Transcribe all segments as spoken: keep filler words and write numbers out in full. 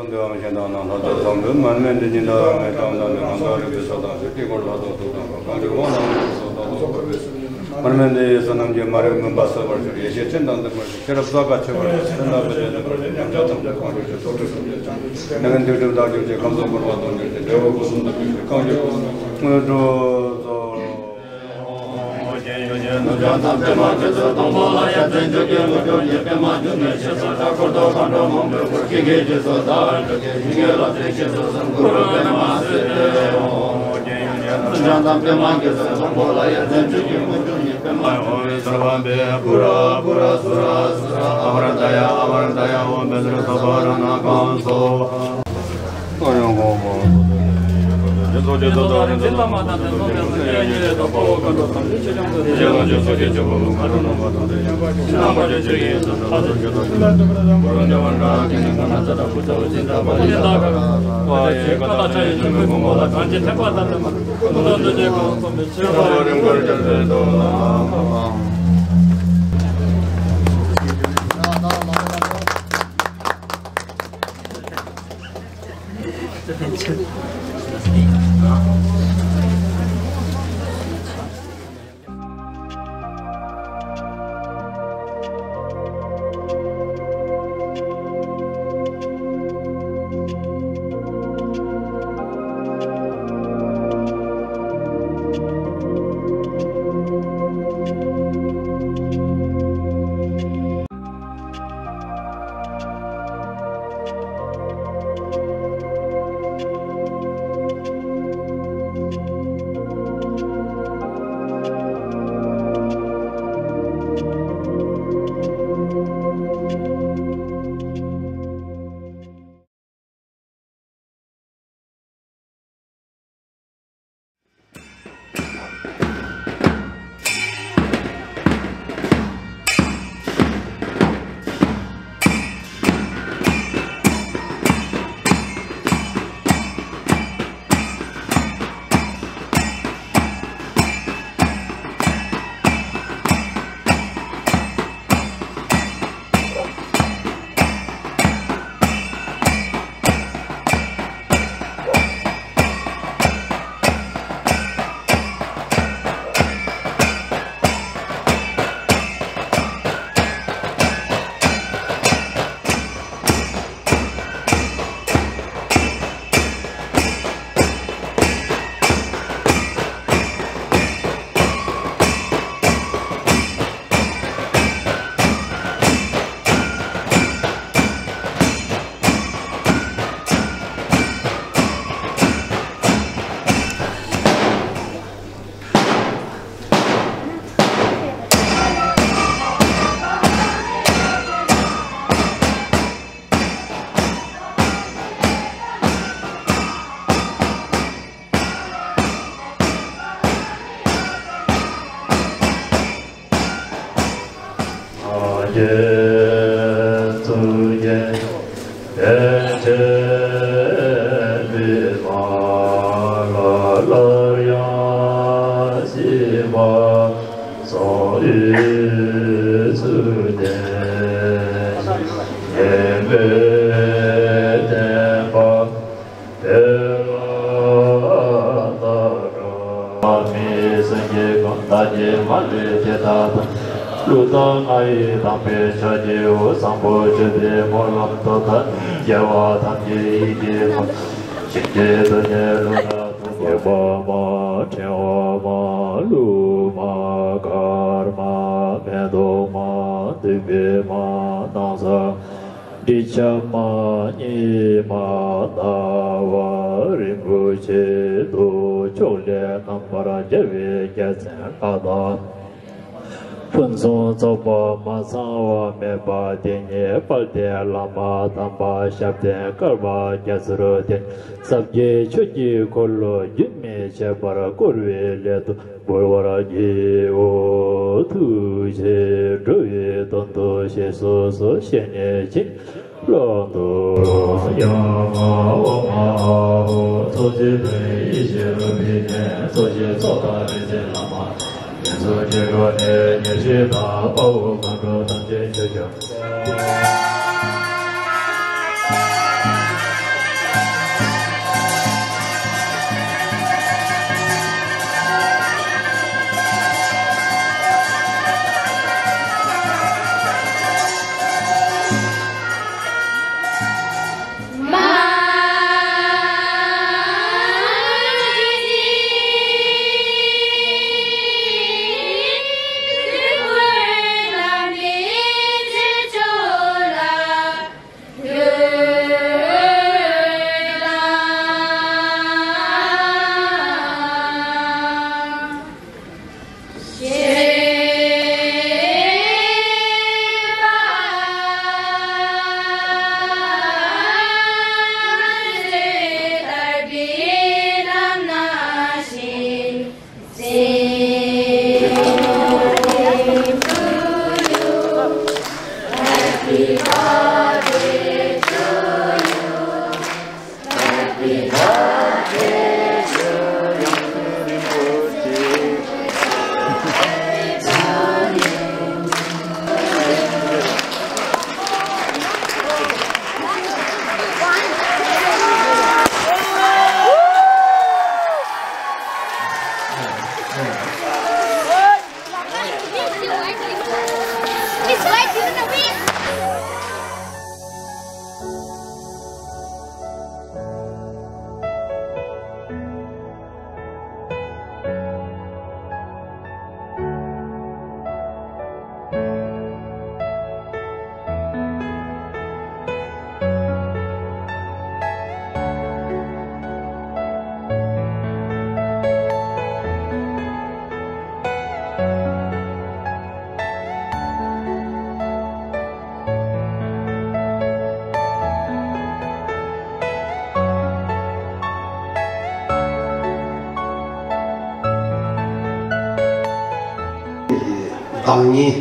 འདི་བའམ་གཞན་དག་ནང་ལྷ་ཚོགས་ཚང་འདུས་མར་མེ་འདི་ཉིད་ལ་མེ་ཏམ་ལ་ནི་ལྷ་མཛད་རིག་པའི་ས་དང་ཞུ་དཀྱིལ་འཁོར་ལྷ་ཚོགས་ཐུགས་དམ་པ་གང་བྱོན་དབང་ལ་མི་ཚོགས་དང་ཚོགས་འཁོར་བའི་མར་མེ་འདི་ཡི་བསོད་ནམས་ཀྱིས་མ་རིག་མུན་པ་སེལ་བར་ཤོག་ཡེ་ཤེས་སྤྲིན་དང་ལྡན་པར་ཤོག་ཤེས་རབ་གསལ་ཁ་ཆེ་བར་ཤོག་སེམས་དང་བདེ་ཆེན་ལྡན་པར་ཤོག་ཉམས་ཆག་ཐམས་ཅད་སྤང་བྱར་ཤོག་སྡུག་བསྔལ་ཐམས་ཅད་སྐམ་བྱར་ཤོག་ཁམས་གསུམ་འཁོར་བ་སྟོང་བྱར་ཤོག་འབྲས་བུ་དགུ་གསུམ་ཐམས་ཅད་གང་བྱོན་དངོས་གྲུབ་རྫོགས། ཀླུ་དང་ང་ཡི་དམ་པའི་ཕྱག་རྒྱའོ། བཟང་པོ་སྤྱོད་པའི་སྨོན་ལམ་དུ་བདག་ནི་རྒྱལ་བ་ཐམས་ཅད་ཡིད་ཀྱིས་བསྔོ། ཞིང་གི་དུ་ནས་ཀླུ་དང་ཐུག་པ་མ་ཕྲེང་བ་མ་ཀླུ་མ་གར་མ་མེ་ཏོག་མ་བདུག་པའི་མ་ནང་གསང་། དྲི་ཆབ་མ་ཉི་མ་ཟླ་བ་རིན་པོ་ཆེ་དུ་ཕྱོགས་ལས་རྣམ་པར་རྒྱལ་བའི་རྒྱལ་མཚན་ལྷ་དང་། ཕུན་སུམ་ཚོགས་པ་མ་ཚང་བ་མེད་པ་དེ་ཉིད་དཔལ་ལྡན་བླ་མ་དམ་པ་ཞབས་བརྟན་བསྐལ་པ་རྒྱ་མཚོར་བརྟེན། ཟབ་རྒྱས་ཆོས་ཀྱི་འཁོར་ལོ་རྒྱུན་མི་ཆད་པར་བསྐོར་བའི་སླད་དུ། འབུལ་བར་བགྱིའོ། ཐུགས་རྗེས་འགྲོ་བའི་དོན་དུ་བཞེས་སུ་གསོལ། བཞེས་ནས་བྱིན་གྱིས་རློབས་ཏུ་ཡང་། ཨོཾ་ཨཱཿཧཱུྃ། ཚོགས་རྗེ་བོད་ཡུལ་ཤེས་རབ་པའི་གནས། ཚོགས་ཞིང་ཚོགས་བདག་རིག་འཛིན་བླ་མ། ཡོངས་སུ་རྒྱས་འགྲོ་ནས་ཉེར་ཞི་དང་། དཔའ་བོ་མཁའ་འགྲོ་ཐམས་ཅད་མཆོད་ཅིང་། བདག་ཉིད་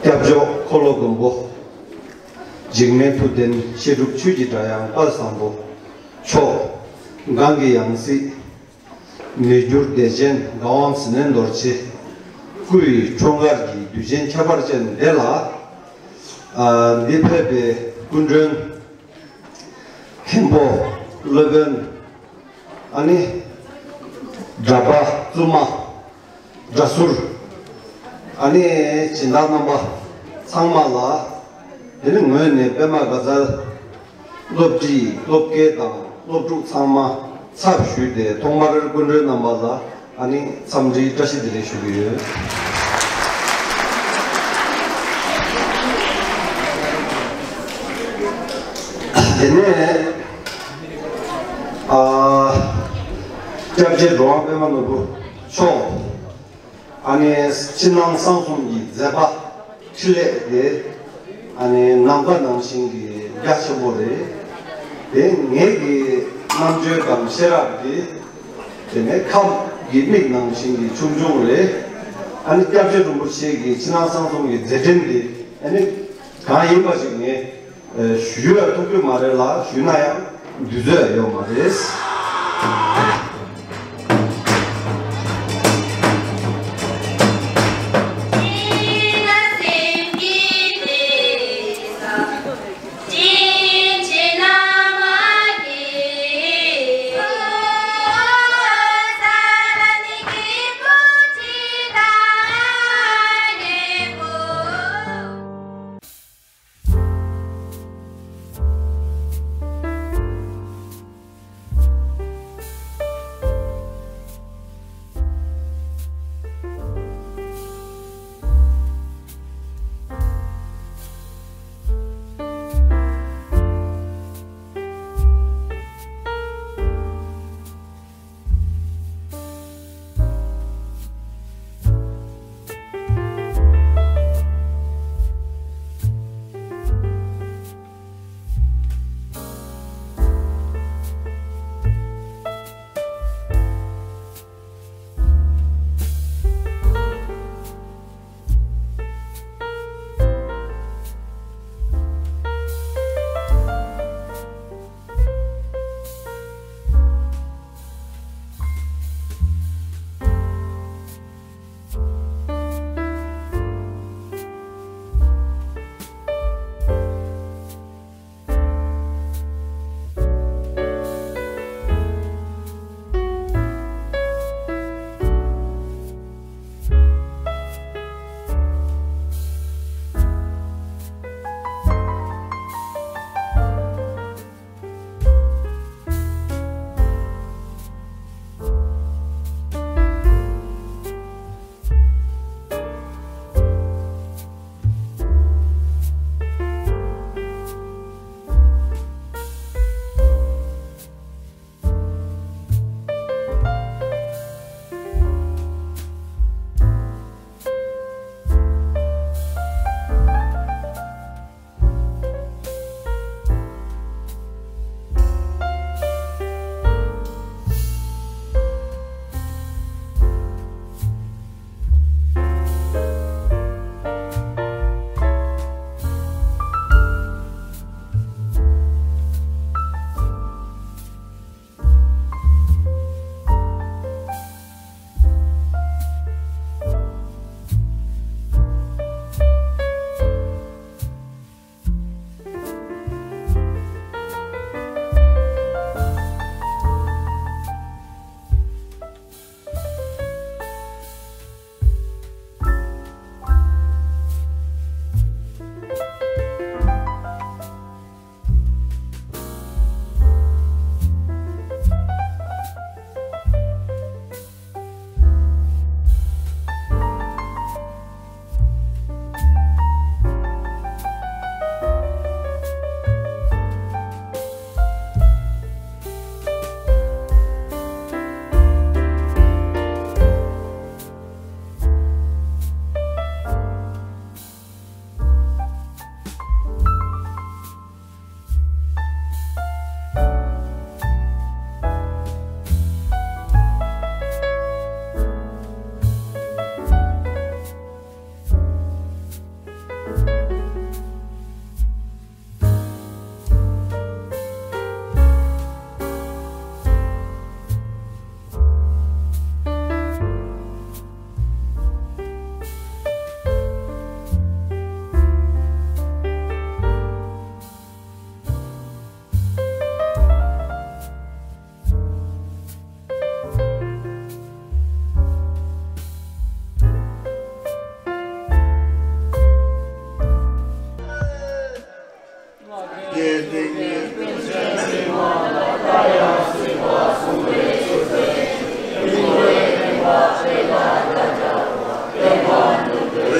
སྐྱབས་མཆོག་འཁོར་ལོ་སྒམ་པོ། འཇིགས་མེད་ཐུབ་བསྟན་བཤད་སྒྲུབ་ཆོས་ཀྱི་སྒྲ་དབྱངས་དཔལ་བཟང་པོ་མཆོག། གང་གི་ཡང་སྲིད་མི་འགྱུར་བདེ་ཆེན་གང་དབང་ཟིལ་གནོན་རྡོ་རྗེ། སྐུ་ཡི་འཁྲུངས་སྐར་གྱི་དུས་ཆེན་ཁྱད་པར་ཅན་འདི་ལ། ཨ། འདིར་ཕེབས་པའི་སྐུ་མགྲོན། མཁན་པོ། སློབ་དཔོན། ཨ་ནི་གྲྭ་པ། བཙུན་མ། གྲྭ་ཟུར། ཨ་ནི་སྦྱིན་བདག་རྣམ་པ་ཚང་མ་ལ། དེ་ནི་ངོས་ནས་པད་མ་དགའ་ཚལ་སློབ་སྤྱི་སློབ་དགེ་དང་སློབ་ཕྲུག་ཚང་མ་ཚབ་ཞུས་ཏེ། ཐོག་མར་སྐུ་མགྲོན་རྣམ་པ་ལ་ཨ་ནི་འཚམས་འདྲིའི་བཀྲ་ཤིས་བདེ་ལེགས་ཞུ་གི་ཡོད། དེ་ནས་ཨ། སྐྱབས་རྗེ་འགྲོ་བ་པད་མ་ནོར་བུ་མཆོག། ཨ་ནི་ཕྱི་ནང་གསང་གསུམ་གྱི་མཛད་པ་འཕྲིན་ལས་དེ། ཨ་ནི་ནམ་མཁའ་ནང་བཞིན་གྱི་རྒྱ་ཆེན་པོ་རེད། དེ་ངེད་ཀྱི་རྣམ་དཔྱོད་དང་ཤེས་རབ་དེ། དེ་ནས་ཁམས་ཀྱི་མིག་ནང་བཞིན་གྱི་ཆུང་ཆུང་རེད། ཨ་ནི་སྐྱབས་རྗེ་རིན་པོ་ཆེ་གི་ཕྱི་ནང་གསང་གསུམ་གྱི་མཛད་འཕྲིན་དེ། ཨ་ནི་གང་ཡིན་པ་ཞིག་ངས་ཞུ་ཡ་ཐུབ་ཀྱི་མ་རེད་ལ། ཞུས་ན་ཡང་དུས་ཚོད་ཡོད་མ་རེད།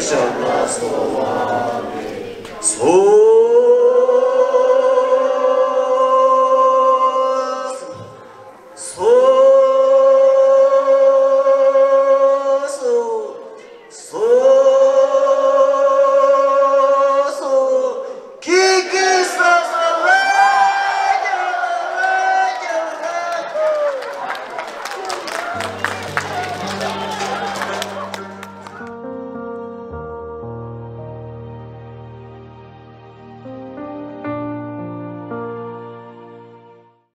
ཞབས་ལ་གསོལ་བ་འདེབས་སོ།